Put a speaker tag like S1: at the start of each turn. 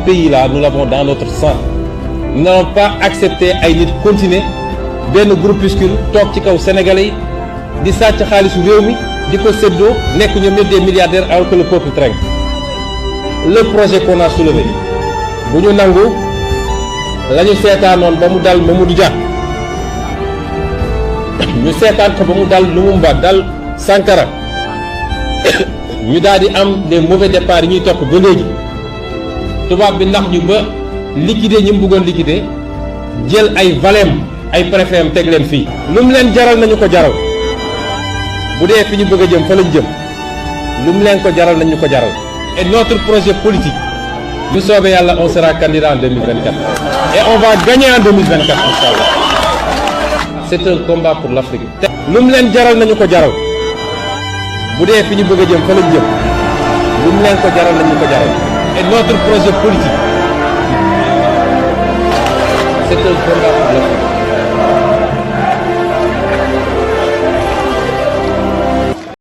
S1: pays-là, nous l'avons dans notre sang. Nous n'allons pas accepter ay nit continuer benn groupuscule toog ci kaw sénégalais yi di sàcc xaalisu réew mi di ko séddoo nekk ñoom ñëpp des milliardaires alors que le peuple trinque. Le projet qu'on a soulevé bu ñu nangu la ñu seetaanoon ba mu dal Mamadou Dia ñu seetaan ko ba mu dal Lumumba dal Sankara ñu daal di am des mauvais départs yi ñuy topp ba léegi tubaab bi ndax ñu ba liquider ñi mu bëggoon liquider jël ay valem ay préfet am teg leen fii. lu mu leen jaral nañu ko jaral bu dee fi ñu bëgg a jëm fa lañ jëm lu mu leen ko jaral nañu ko jaral. Et notre projet politique, bu soobee yàlla on sera candidat en 2024 et on va gagner en 2024 inchallah. C'est un combat pour l'Afrique. lu mu leen jaral nañu ko jaral bu dee fi ñu bëgg a jëm fa lañ jëm lu mu leen ko jaral nañu ko jaral. Et notre projet politique, c'est un combat pour l'Afrique.